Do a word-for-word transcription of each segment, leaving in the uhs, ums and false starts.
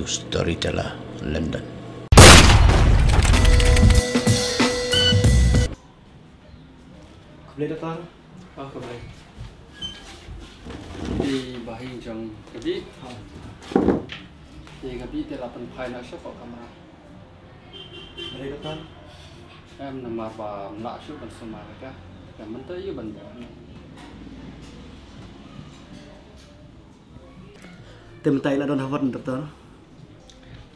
Storyteller, London. Khublei, Doctor. Ah, khublei. Te ba ha ïing jong ka Bih. Ha. Te ka Bih te la pynphai noh sha ka kamra. Balei, Doctor? Em, namar ba ym lah shuh ban sumar ïa ka. Te mynta ïa ban bor. Te mynta i la don ha ward, Doctor?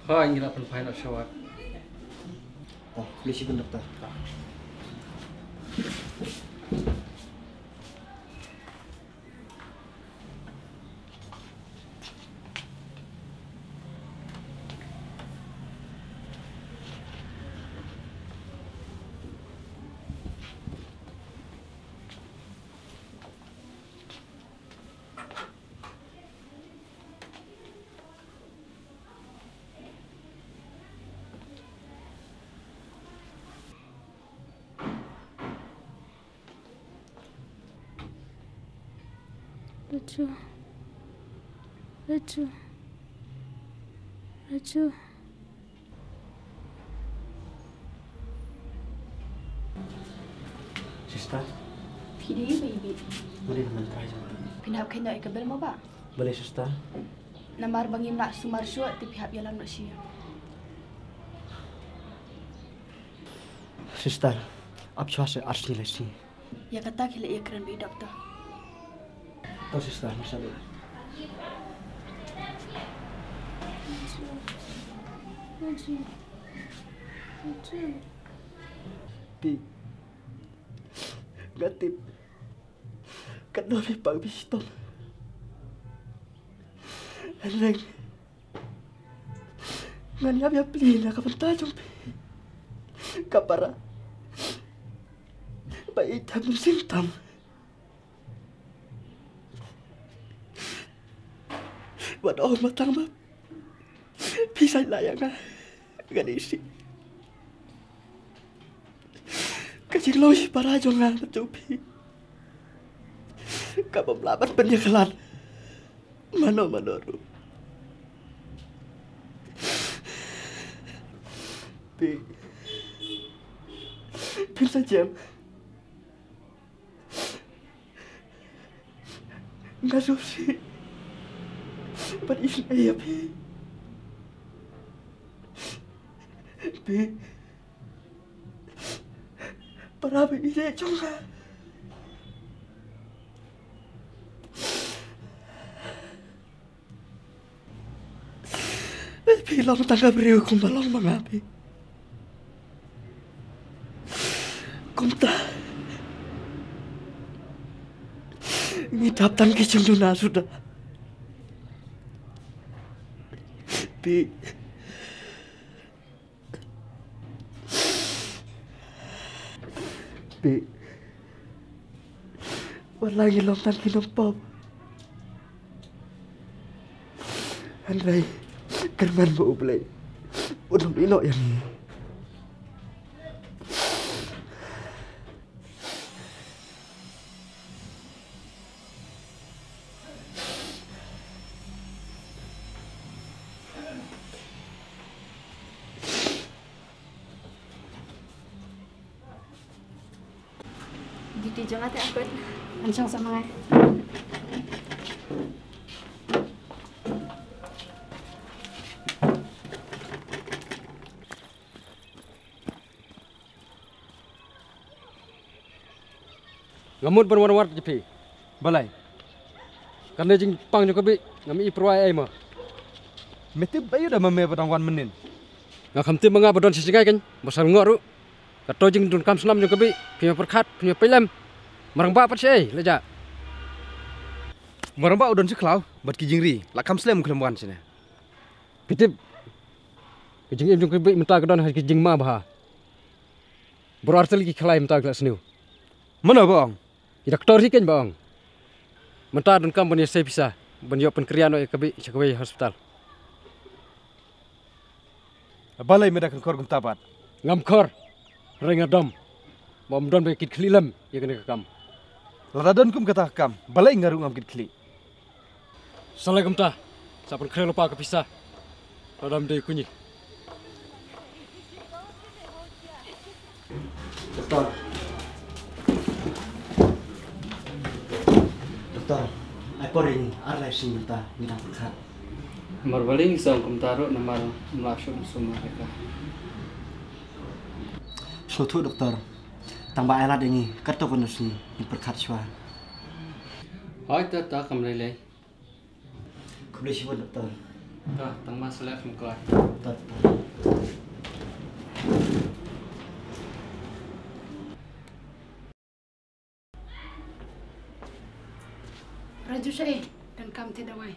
Ha, ngi la pynphai noh sha ward. Oh, khublei shibun, Doctor. Rachel. Rachel. Rachel. Sister. Phi dei ba i Bih? Balei la mynta jong phi? Phin hap kheiñ noh ïa ka bill mo bah? Balei, Sister? Namar ba ngim lah sumar shuh te phi hap ïalam noh sha ïing. Sister, ap shuwa seh, ar sngi lai sngi. Ïa kata khie leh ïakren bad i doctor. To sister, masa deh. Phi. Nga tip. Katno phi pang phi shitom. Hynrei ngan ïap ïa phi na ka bynta jong phi. Ka para ba ïeit tam mynsiem tam. Wat ong ma tang ba phi sa ïa la ïa nga. Ngan isih. Ka jinglong para jong nga bad jong phi ka bym lah ban pynïakhlad mano mano ruh. Phi, phim sa jem. Nga sngewsih bad isynei ïa phi. Phi, para ba ïeit jong nga. Phi long tang ka briew kumba long ma nga phi. Kumta ngi dap tang ki jingduna suda. Phi. Phi. Wat la ngi long tang ki nongpop, hynrei kyrmen ba U Blei un ym ïehnoh ïa ngi. Duty jong nga te akut. Ngan shong sa ma nga. Nga mut ban wan wad ïa phi. Balei? Kane jingpang jong ka Bih ngam i pyrwa ei ei ma. Me tip ba ïa da ma me ba dang wan mynnin. Nga kham tip ma nga ba don shi jingïaid kan ba sar ngoh ruh. Kato jingdonkam snam jong ka Bih phi ma pyrkhat phi ma pylem. Marang ba pat shi ei la ja. Marang ba u don shi khlaw bad ki jingri la kham slem khlem wan shine. Phi tip. Ka jingim jong ka Bih mynta ka don ha ka jingma bha. Baroh artylli ki khlai mynta ki la sniew. Mano ba ong? I doktor hi kein ba ong. Mynta donkam ban ïa sei pisa ban ïoh pynkhreh noh ïa ka Bih sha kawei hospital. Balei me da khor kumta pat? Ngam khor. Hynrei nga dom ba ym don ba kit khlieh lem ïa kane ka kam. Lada don kum kata ka kam balei nga ruh ngam kit khlieh. Sa lei kumta, sa pynkhreh lypa ka pisa. Adam dei kunyit. Doktor. Doktor, ai por ïa ngi ar lai sien mynta ngi dang pyrkhat. Mar ba lei ngi song kumta ruh namar mla shu sumar ïa ka. Sngewthuh doktor. Tang ba ai lad ïa ngi katto katne sngi ngin pyrkhat shuwa. Hooid, ta ta kam lei lei. Khublei shibun doktor. Ta tang ba selek kum kloi. Ta ta. Raju shaei, don kam thied dawai.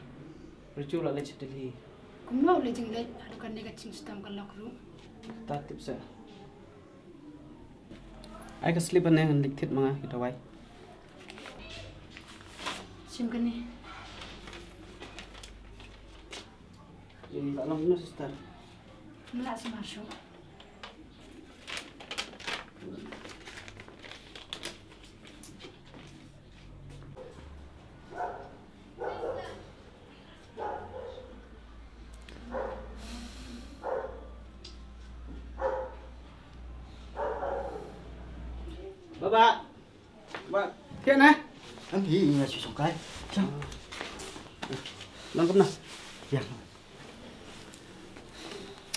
Raju la leit sha Delhi. Kumno u leit jingleit, haduh kane ka jingshitom ka lok ruh. Ta tip sa. Ai ka slip ane ngan leit thied ma nga ki dawai. Shim kane. Ïa la long no sister. Mla sumar shuh. Baba. Baba. Thiah na. Am hi nga shu sngewkai. Lang kumno? Ïa.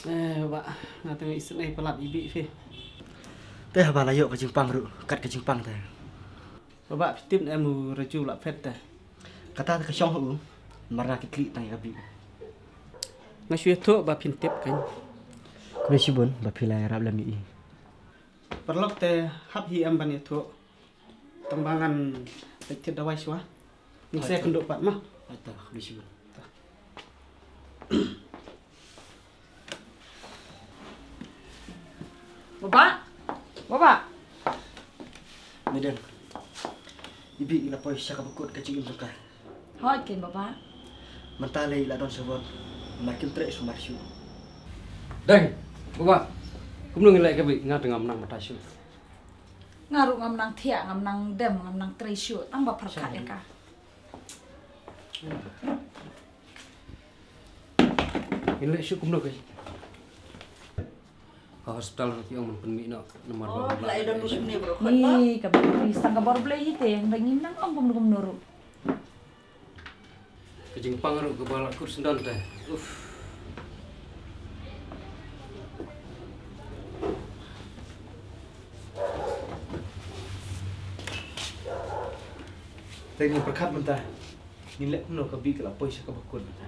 Eh, baba, nga tang isynei palat i Bih phi. Te haba la ïoh ka jingpang ruh, kat ka jingpang te. Baba, phi tip ne em u Raju la phet te. Kata te ka shong ha u, mar nga ki tlieh tang ïa ka Bih. Nga shu ïathuh ba phin tip kan. Khublei shibun ba phi la ïarap lem ïa i. Paralok te hap hi em ban ïathuh. Tang ba ngan leit thied dawai shuwa. Ngin sa ïakynduh pat ma. Hooid ta, khublei shibun. Baba. Baba. Maiden. I Bih i la poi sha kaba kut ka jingim jong ka. Hooid keiñ baba. Mynta lei i la don sha ward. Namar kim treh sumar shuh. Deng. Baba. Kumno ngin leh ka Bih, nga te ngam nang batai shuh. Nga ruh ngam nang thiah, ngam nang dem, ngam nang trei shuh, tang ba pyrkhat ïa ka. Ngin leh shuh kumno ka. Ka hospital ruh ki ong ban pynmih noh namar ba. Oh, la ïa don kumne bro. Ni ka bor, ni sang ka bor Blei hi te, ba ngin nang ong kumno kumno ruh. Ka jingpang ruh kaba la kut syndon te. Uff. Te ngin pyrkhat mynta. Ngin leh kumno ka Bih ka la poi sha kaba kut mynta.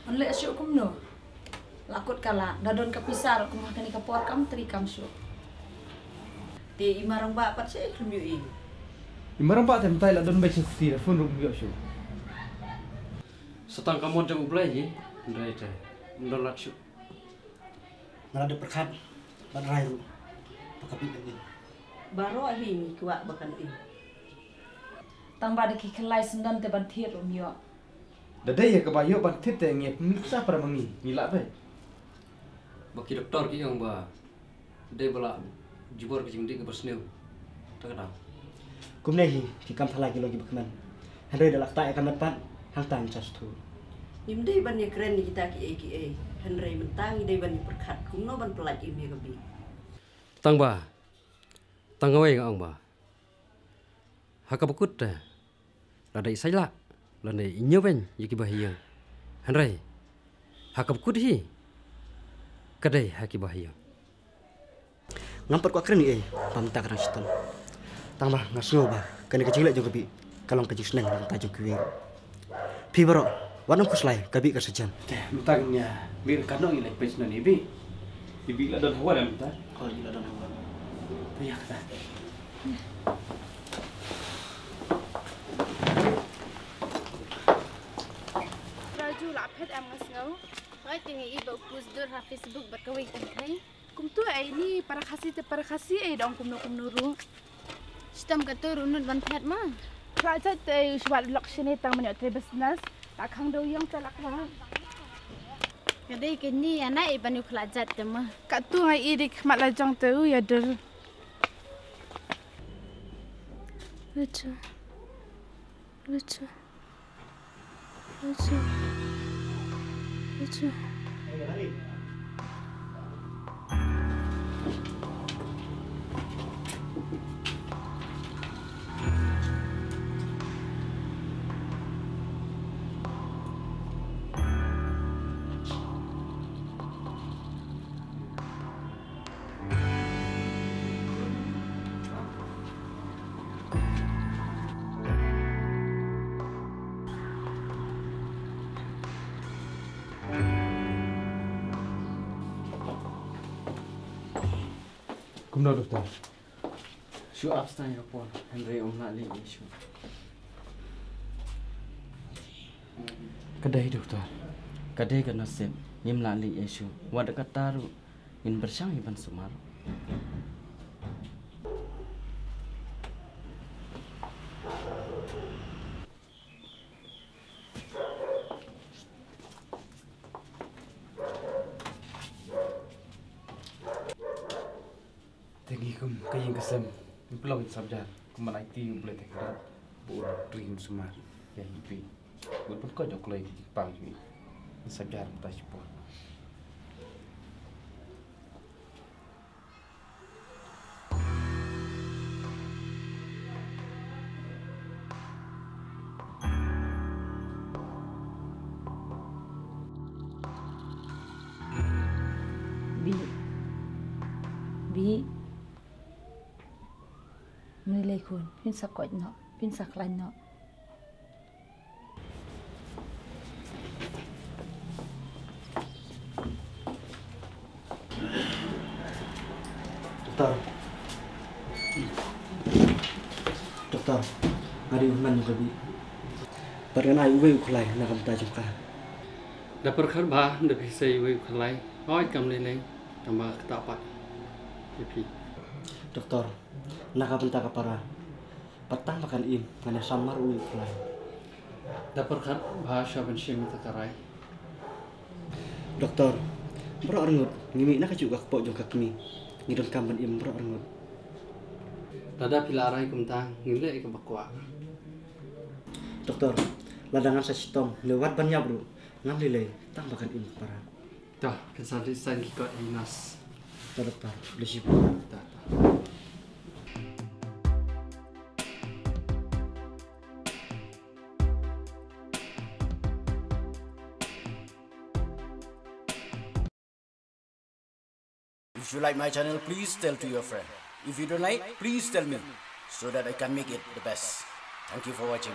Ngan leh shuh kumno? La kut ka la, da don ka pisa ruh kum ha kane ka por kam trei kam shuh. Te i ma rangbah pat sha i khlem ïohi. I ma rangbah te mynta i la don beit sha kti, da phone ruh ym ïoh shuh. Sa tang ka mon jong U Blei hi, hynrei te ym don lad shuh. Nga la dep pyrkhat bad rai ruh ba ka Bih ka im. Baroh hi ngi kwah ba kan im. Tang ba da ki khlai syndon te ban thied ruh ym ïoh. Da dei ïa kaba ïoh ban thied te ngi pynmih pisa para ma ngi, ngi lah beit. Ba ki doktor ki ong ba dei ba la jubor ka jingdih kaba sniew. Ta ka dang. Kumne hi ki kam thala ki long kiba kmen. Hynrei da la ktah ïa ka met pat hangta ngin sa sngewthuh. Ngim dei ban ïakren ïa kita kiei kiei. Hynrei mynta ngi dei ban ïapyrkhat kumno ban pyllait im ïa ka Bih. Tang ba tang kawei nga ong ba ha kaba kut te lada i saitlah lane i ñiewbeiñ ïa kiba ha ïing. Hynrei ha kaba kut hi ka dei ha kiba ha ïing. Ngam pat kwah kren ei ei ba mynta ka dang shitom. Tang ba nga sngew ba kane ka jingleh jong ka Bih ka long ka jingsneng na ka bynta jong kiwei. Phi baroh wat nym khuslai, ka Bih ka sa jem. Te mynta ngin ïa mih ryngkat noh, ngin leit peit noh ïa i Bih. I Bih la don ha ward mynta. Oh, i la don ha ward. Te ïa kata. Raju la phet em nga sngew. Hooid, te nga i ba u post dur ha Facebook bad kawei ka kynthei. Kumta ei ni para Khasi te para Khasi ei, da ong kumno kumno ruh. Shitom kato ruh nud ban phet ma. Khlajat te u shuwa lok shini tang ban ïoh trei business. La khang do ïong te la khang. Ka dei kane ïa na i ban ïoh khlajat te ma. Kato nga i dik khmat la jong te u ïa dur. Lucu. Lucu. Lucu. Itu. Kumno, doktor? Shu ap stang ïa ka por, hynrei um lah leh ei ei shuh. Ka dei, doktor. Ka dei ka nasib, ngim lah leh ei ei shuh. Wat da kata ruh, ngin pyrshang ïa ban sumar. Te ngi kum ka ïing ka sem, ngi pynlong ïa ka sabjar kum ban aiti ïa U Blei te ka rat ba u ri un sumar ïa hi phi. Ngi pynkoit ïa U Blei ki jingpang jong ngi. Ngi sabjar mynta shipor. Bi. Bi. Mri lei khun, phin sa koit noh, phin sa khlaiñ noh. Doktor. Doktor, nga dei u hynmen jong ka Bi. Bad ngan ai uwei u khlai na ka bynta jong ka. Da pyrkhat bha, da phi sei uwei u khlai. Hooid, kam lei lei, tang ba kata pat ïa phi. Doktor, na ka bynta ka para. Bad tang ba kan im, ngan ïa samar uwei u khlai. Da pyrkhat bha, shwa ban shim ïa ka rai. Doktor, baroh arngut ngi mih na kajuh ka kpoh jong ka kmie. Ngi donkam ban im baroh arngut. Lada phi la rai kumta, ngin leh ïa kaba kwah. Doktor, lada ngan sa shitom ne wat ban ïap ruh, ngan lei lei tang ba kan im ka para. To, phin sa leit sign ki kot ha i nurse. To, doktor, khublei shibun. To, to. If you like my channel, please tell to your friend. If you don't like, please tell me so that I can make it the best. Thank you for watching.